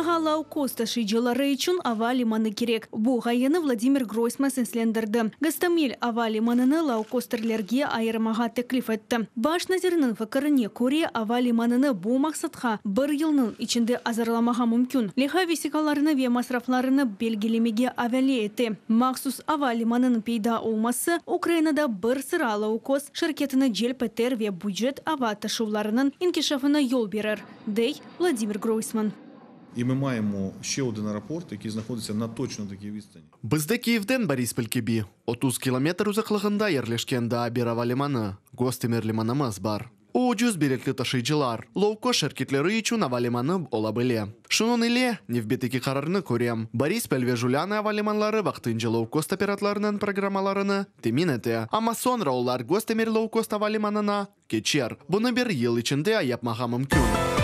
Ukrainağa loukost taşıyıcıları içün ava limanı kerek. Bu ğayeni Vladimir Groysman seslendirdi. Gostomel ava limanını loukosterlerge ayırmağa teklif etti. Baş nazirniñ fikirine köre, ava limanını bu maqsatqa bir yılnıñ içinde azırlamağa mümkün. Leyha vesiqalarını ve masraflarını belgilemege avale ete. Mahsus ava limanınıñ peyda olması Ukrainada bir sıra loukost şirketini celp eter ve bücet ava taşuvlarınıñ inkişafına yol berir, dey Vladimir Groysman. І ми маємо ще один аеропорт, який знаходиться на точно такій відстані. Bizde Kiyevden Borispol kibi 30 kilometr uzaqlığında yerleşken daa bir ava limanı, Gostomel limanımız bar. O, ucuz biletli taşıyıcılar, loukost şirketleri içün ava limanı ola bile. Şunıñ ile nevbetteki qararnı körem. Borispol ve Julânı ava limanları vaqtınca loukost operatorlarınıñ programmalarını temin ete, amma soñra olar Gostomel loukost ava limanına keçer. Bunı bir yıl içinde yapmağa mümkün.